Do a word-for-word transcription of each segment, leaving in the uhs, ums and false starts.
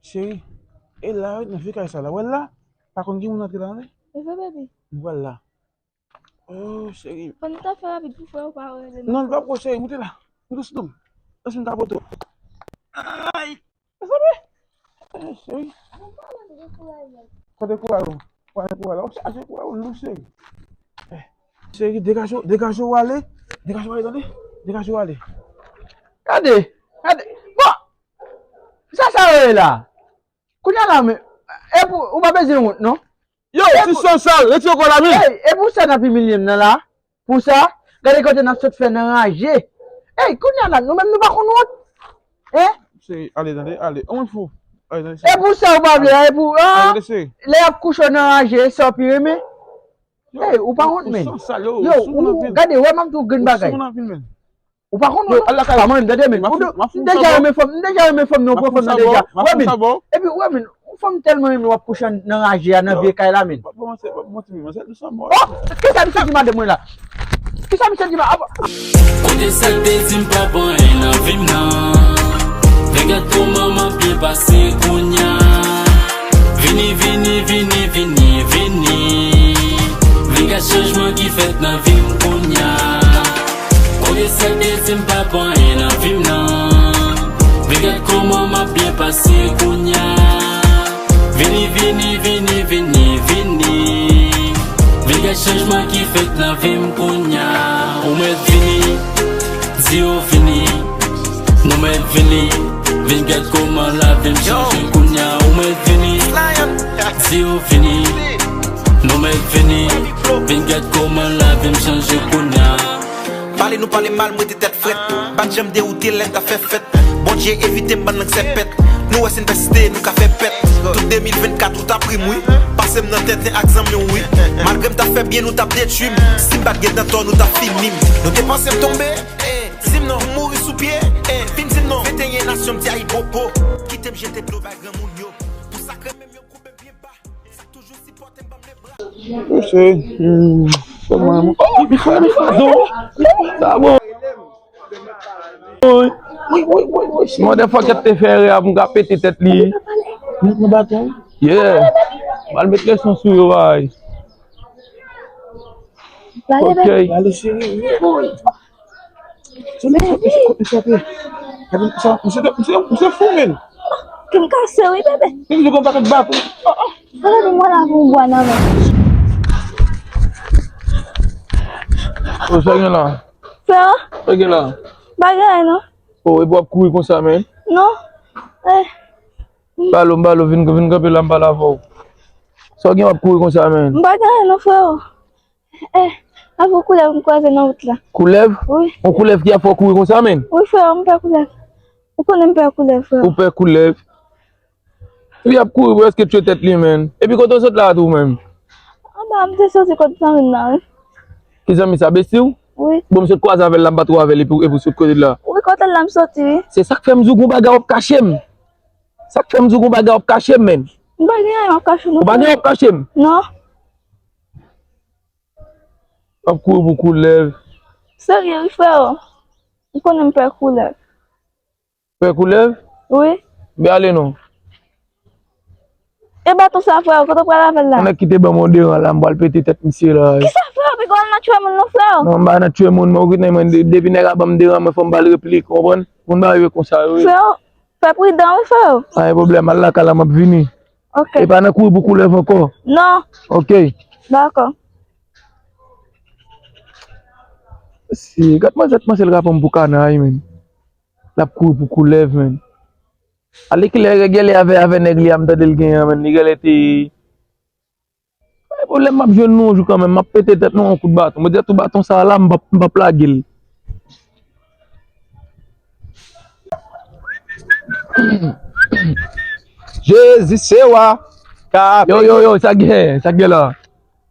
Cheri, e la wi, nan vye kay sa la. Wè l la? Pa konn gen moun antre la, non? E vre, baby. M pral la. Oh, cheri. Fò nou ta fè rapid pou frè ou pa rele nou. Non, li p ap pran, cheri, moute la. Moute sou do m. Lòs m ta poto. Ay! Mezanmi! Eh, cheri. Kote kouraj ou? Kote kouraj ou? W ap chaje kouraj ou, non, cheri. Eh, cheri, degaje w, degaje w ale. Degaje w ale, tande? Degaje w ale. Gade, gade. Bon! Sa sa yo ye la? Kounye a la, men, e pou, ou pa bezwen wont, non? Yo, ti san sal, retire kò w la, men. Ey, e pou sa n ap imilye m nan la? Pou sa? Gade kote n ap sot fè nan raje. Ey, kounye a la, nou menm nou pa konn wont. Hein? Se, ale, tande, ale. Anmwey fou. Ale, tande, e pou sa ou pa vle, e pou, ah, lè y ap kouche w nan raje, e sa w pi renmen? Ey, ou pa wont, men. Yo, ou, gade, wè m ap di w grenn bagay. Ou pa konn, non? Pa mwen, tande, men. M deja renmen fanm, m deja renmen fanm nan, ou pran fanm nan deja. Wè, men. Epi, wè, men, yon fanm tèlman renmen w ap kouche nan raje a, nan vye kay la, men. Oh, kisa misye di madanm mwen la? Kisa misye di ma-, ap- Kote sa k te di m pa bon anyen nan vi m nan? Men gad kòman m ap byen pase kounya. Vini, vini, vini, vini, vini. Vin gad chanjman ki fèt nan vi m kounya. Olye sa k te di m pa bon anyen nan vi m nan. Vin gad kòman m ap byen pase kounya. Vini, vini, vini, vini, vini. Vin gad chanjman ki fèt nan vi m kounya. Ou mèt vini, di yo vini. Nou mèt vini, vin gad kòman lavi m chanje kounya. Ou mèt vini, di yo vini. Nou mèt vini, vin gad kòman lavi m chanje kounya. Pale nou pale mal, m rete tèt frèt. Pa t janm dewoute lè n t ap fè fèt. Bondye evite m bann lang sèpèt. Nou wè si n pèsiste, nou ka fè pèt. Tout de mil vennkat ou t ap ri m, wi. Pase m nan tenten ak zanmi w, wi. Malgre m t ap fè byen, nou t ap detwi m. Si m pa t gen dan tò, nou t ap fini m. Nou te panse m tonbe, eh, di m non, m mouri sou pye, eh, vin di m non. Venteyen nasyon, m di ayibobo. Kite m jete dlo bay granmoun yo. Pou sa k renmen m yo, koube m byen ba. Sa k toujou sipòte m, ban m lebra. Mesye, hmm, kòman, oh, Mifa, Mifa, do. Sa bon. Woy, woy, woy, woy, woy. Motherfucker te fè erè a pou m ka pete tèt li. Met nan baton. Yeah. M al met leson sou yo, bay. Ok. Lale, cheri. Se mesye, mesye, mesye, mesye, mesye, mesye, mesye fou, men. Kè m kase, wi, bebe. Mesye, gon pakèt bak, wi. Oh, oh. Gade pou mwen la pou bwa nan men. Oh, sa gen la? Frè? Sa gen la? Bagay, non? Oh, epi w ap kouri konsa, men? Non. Eh. Balo, m balo, vin, vin kanpe la, m pale avè w. Sa w gen w ap kouri konsa, men? M pa gen anyen non, frè. Eh, avè koulèv m kwaze nan wout la. Koulèv? Wi. Yon koulèv ki ap fè w kouri konsa, men? Wi, frè, m pè koulèv. Ou konnen m pè koulèv, frè. Ou pè koulèv? Li ap kouri pou èske tchwe tèt li, men. Epi kote w sot la tou, menm? Anba, m te soti kot zanmi m nan, wi. Ki zanmi sa, besti w? Wi. Bon, m sot kwaze avè l la, m pa twò avè l, epi, epi w sot kote l la? Wi, kote l la m soti, wi. Se sa k fè m di w gon bagay w ap kache m. Sa k fè m di w gon bagay w ap kache m, menn. M pa gen anyen m ap kache w, non, frè. Ou pa gen anyen w ap kache m? Non. W ap kouri pou koulèv. Serye, wi, frè. Ou konnen m pè koulèv. Pè koulèv? Wi. Be ale non. E baton sa, frè, kote w pral avè l la? Yon nèg ki te ban m yon deran la, m pral pete tèt misye la. Kisa, frè? Piga w al nan tchwe moun non, frè. Non, m pa nan tchwe moun, men ou konnen mwen, de-, depi nèg la ban m deran, mwen fò m ba l replik, ou konprann? Moun ba yo konsa yo ye. Frè, fè pridan wi, frè. Pa gen pwoblèm, al lakay la, m ap vini. Ok. E pa nan kouri pou koulèv ankò. Non. Ok. Dakò. Si, gad manzè, manzè l ka pran m pou kanay, menn. L ap kouri pou koulèv, menn. Ale kilè genlè avè, avè nèg li a m tande l genyen an, menn, li genlè te. Pa gen pwoblèm, m ap jwenn nou yon jou kanmenm, m ap pete tèt nou yon kout baton. Mwen di tou baton sa a la, m p ap, m p ap lage l. Jezi se wa. Yo, yo, yo, sa gen, sa gen la.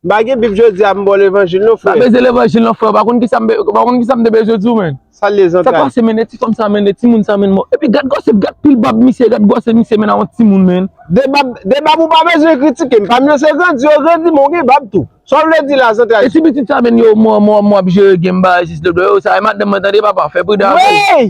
M pa gen bib jodi a, m ba w levanjil non, frè. Pa bezwen levanjil non, frè. Pa konn kisa m be-, pa konn kisa m te bezwen di w, menn. Sa l ye, zantray? Sa k pase, menn, e ti fanm sa, menn, e timoun sa, menn, mò. Epi gad gwosè, gad pil bab misye, gad gwosè misye, menn, a yon timoun, menn. De bab, de bab ou pa bezwen kritike m. Fanm yo se grandi, yo grandi, men w gen bab tou. Sa w vle di la, zantray? E ti pitit sa, menn, yo, mò, mò, mò ap jere gen m ba jis de yo, sa e madanm mwen, tande, papa, fè pridan avè l. Wey!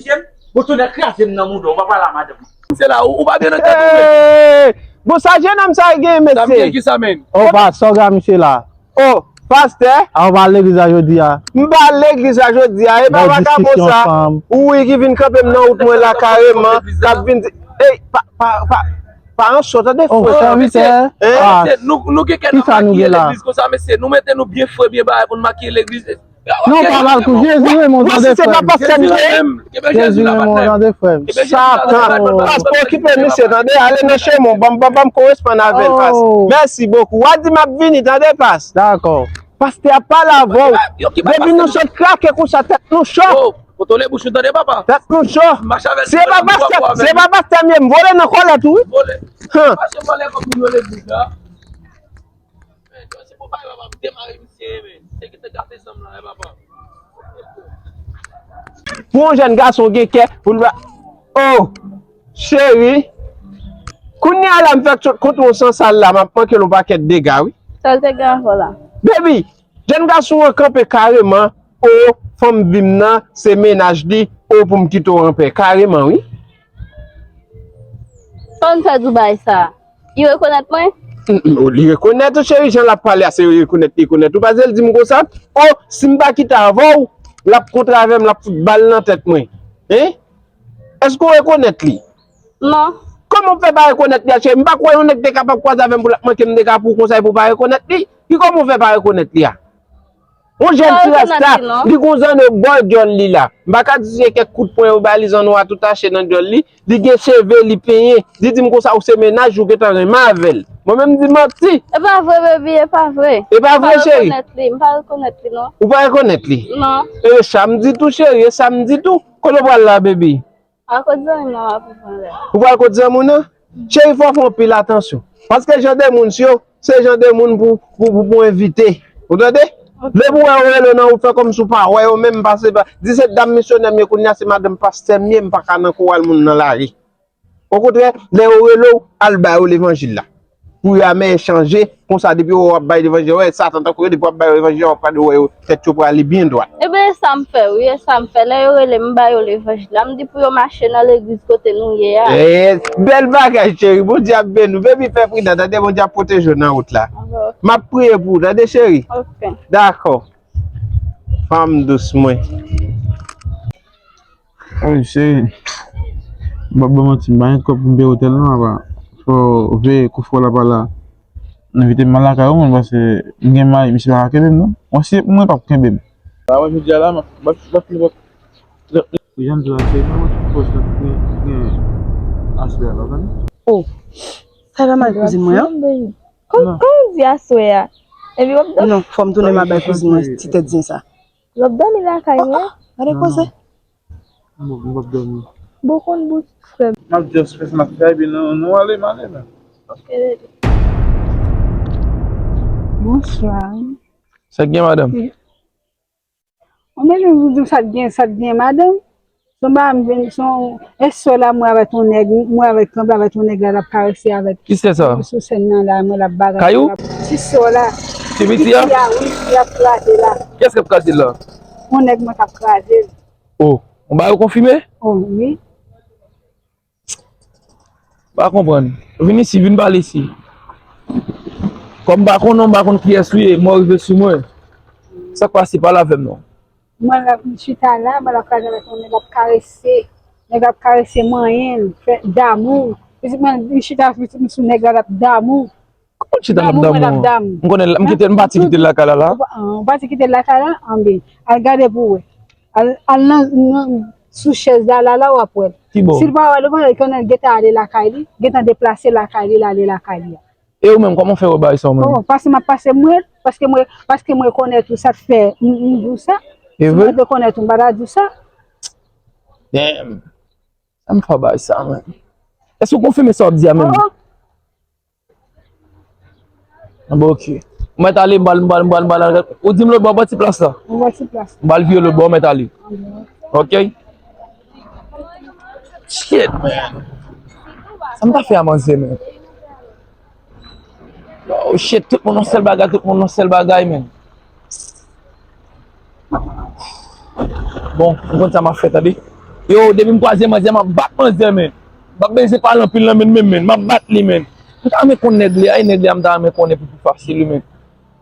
vizye m. Bon, tonnè kraze m nan mouda, ou pa pale a madanm. Se la, ou, ou pa byen nan tèt ou, men. Hey! Bon, sa jennonm sa gen, mesye? Sa m gen ki sa, men? Oh, pa, sa w gen, misye la. Oh, Pastè. A, ou pa al legliz la jodi a? M pa al legliz la jodi a. E pa vakabon sa. Wi, ki vin kanpe m nan wout mwen la kareman. K ap vin di, ey, pa, pa, pa, pa an cho, tande frè. Sèvitè. Mesye, nou, nou gen kè n ap makiye legliz konsa, mesye. Nou mete nou byen fre, byen bagay pou n makiye legliz. Non, pa mal pou Jezi, wi, mon tande frè m. Mwen, si se pa pastè m ye. Jezi, wi, mon tande frè m. Satan. Pas, pa okipe misye, tande. Ale nan chemen w. Ban m, ban m, ban m koresponn avè l, pas. Mèsi bokou. W a di m ap vini, tande, pas. Dakò. Pastè ap pale avè w. Depi nou sot krake konsa, tèt nou cho. Kontwole bouch ou, tande, papa. Tèt nou cho. Si se pa pastè, si se pa pastè m ye, m vole nan kòlèt ou, wi. Vole. Mache vole kòm moun yo legliz la. Men, se pou bay papa, m te mare misye, men. Se ki te gate zanm la, e papa. Pou yon jèn gason gen kè, pou l pa, oh, cheri. Kounye a la, m fèk sot kont yon sansal la, m ap manke l yon pakèt dega, wi. Sa l te gen avè w la? Baby, jèn gason an kanpe kareman, oh, fanm vi m nan, se mennaj li, oh, pou m kite w anpè. Kareman, wi. Sa w fè di w bay sa? Li rekonèt mwen? Mm, mm, oh, li rekonèt ou, cheri, jan l ap pale a, se rekonèt li rekonèt ou. Paske l di m konsa, oh, si m pa kite avè w, l ap kontre avè m, l ap fout bal nan tèt mwen. Hein? Èske w rekonèt li? Non. Kòman w fè pa rekonèt li a, cheri? M pa kwè yon nèg te kapab kwaze avè m pou l ap manke m dega pou w konsa epi w pa rekonèt li. Ki kòman w fè pa rekonèt li a? Yon jèn ti rasta, li gon zanno bò djòl li la. M pa ka di se kèk kout pwen yo ba li, zanno a tou tache nan djòl li. Li gen cheve, li penyen. Li di m konsa ou se mennaj, ou gentan renmen avè l. Mwen menm m di manti. E pa vre, baby, e pa vre. E pa vre, cheri? M pa rekonèt li, m pa rekonèt li, non. Ou pa rekonèt li? Non. E sa m di tou, cheri, e sa m di tou. Kote w pral la, baby? A kot zanmi m nan w ap pran la. Ou pral kot zanmi w nan? Cheri, fò w fè anpil atansyon. Paske jan de moun sa yo, se jan de moun pou, pou, pou, pou envite. Ou tande? Depi w wè yo rele w nan wout, fè kòmsi w pa wè yo menm, pase pa. Di se dam misyonè m ye kounye a, se madanm pastè m ye, m pa ka nan koral moun nan lari. Okontrè, lè yo rele w, al ba yo levanjil la. Pou yo amè chanje, konsa depi w ap bay levanjil, wè, Satan tankou yo, depi w ap ba yo levanjil, w ap gade, w wè yo, tèt yo prale byen dwat. Ebyen, e sa m fè, wi, e sa m fè. Lè yo rele m, m ba yo levanjil la, m di pou yo mache nan legliz kote nou ye a. Eh, bèl bagay, cheri. Bondye ap beni w. Baby, fè pridan, tande, Bondye ap pwoteje w nan wout la. M ap priye pou ou, tande, cheri? Ok. Dakò. Fanm dous mwen. Ey, cheri, m p ap ba w manti, m pa gen kòb pou m peye otèl non, apa. Fò w veye kou fò w la pa la. Envite m al lakay ou, mwen, paske m gen mari, misye pa ka kenbe m non. Mwen, si se pou mwen, l p ap kenbe m. A, mwen, jodi a la, m ap, m ap, m ap, m ap. Jan m di w la, cheri, mwen, mwen, tout pòs la, gen, gen aswè a la, w tande? Oh, sa va mal kouzin mwen an? Kòman, kòman w di aswè a? Epi w ap dòmi? Non, fò m tounen m al bay kouzin mwen ti tèt zen sa. W ap dòmi lakay mwen? Gade koze. M p ap dòmi. Bon, konn bout frè m. M ap just fè sa m ap fè, epi nou, nou ale, m ale, men. Ok, baby. Bonswa. Sa k gen, madanm? Mwen menm, m di w sa k gen, sa k gen, madanm. Se yon bagay m vin, se yon, e sè la, mwen avèk yon nèg, mwen avèk, kanpe avèk yon nèg la, l ap karese avèk. Ki sè sa? Sou sèn nan la, mwen l ap bagay. Kay ou? Ti sè w la. Ti piti a? Piti a, wi, li ap kraze la. Kiyès k ap kraze l la? Yon nèg mwen k ap kraze l. Oh, yon bagay ou konfime? Oh, wi. Pa konprann. Vin isi, vin pale isi. Kòm m pa konnen w, m pa konn kiyès ou ye, mò rive sou mwen. Sa k pase, pale avè m non. Mwen la, m chita la, mwen la kraze avèk yon nèg ap karese. Nèg ap karese manyen l, fè damou. Pitit mwen, m chita, pitit mwen sou nèg la, l ap damou. Kòman w chita l ap damou? Damou, mwen l ap damou. M konnen, m kite, m pati kite l lakay la la. Ou pa, ou pati kite l lakay la? Anben, al gade pou w wè. Al, al nan, nan, sou chèz la, la, la, w ap wè l. Ki bò? Si l pa wè l, ou konnen, konnen l gentan ale lakay li, gentan deplase lakay li, l ale lakay li a. E ou menm, kòman w fè wè bagay sa w menm? Oh, paske m ap pase m wè l, paske mwen, paske mwen rekonèt ou, sa k fè m, m di w sa. E vre? Si mwen te rekonèt ou, m pa ta di w sa. Damn. Sa m fè bagay sa menm? Èske w konfime sa w ap di a menm? Oh, oh. Anben, ok. Ou mèt ale, m pral, m pral, m pral, m pral. Ou di m lòt bò, bò ti plas la. Bò ti plas. M pral vire lòt bò, ou mèt ale. Ok. Ok? Shit, man. Sa m ta fè a manzè, man? Oh, shit, tout moun yon sèl bagay, tout moun yon sèl bagay, man. Bon, m konn sa m ap fè, tande. Yo, depi m kwaze manzè, m ap bat manzè, man. M p ap bezwen pale anpil nan men, men, men. M ap bat li, man. M ta renmen konn nèg li a, e nèg li a m ta renmen konnen pou pi fasil, wi, man.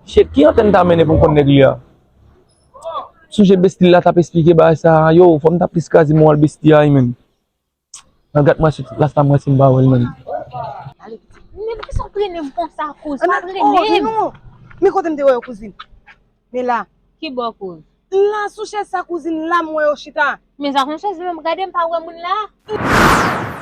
Shit, ki antèn ta mennen pou m konn nèg li a? Sonje besti la t ap esplike bagay sa a. Yo, fò m ta plis kraze moral besti a, wi, menn. Nan gad mwen sou lasta mwen si m pa wè l, menn. Men poukisa w trennen m konsa, kouz? Pa trennen m. Non. Men kote m te wè yo, kouzin? Men la. Ki bò, kouz? La, sou chèz sa, kouzin, la, m wè yo chita. Men sa, yon chèz menm, gade m pa wè moun la.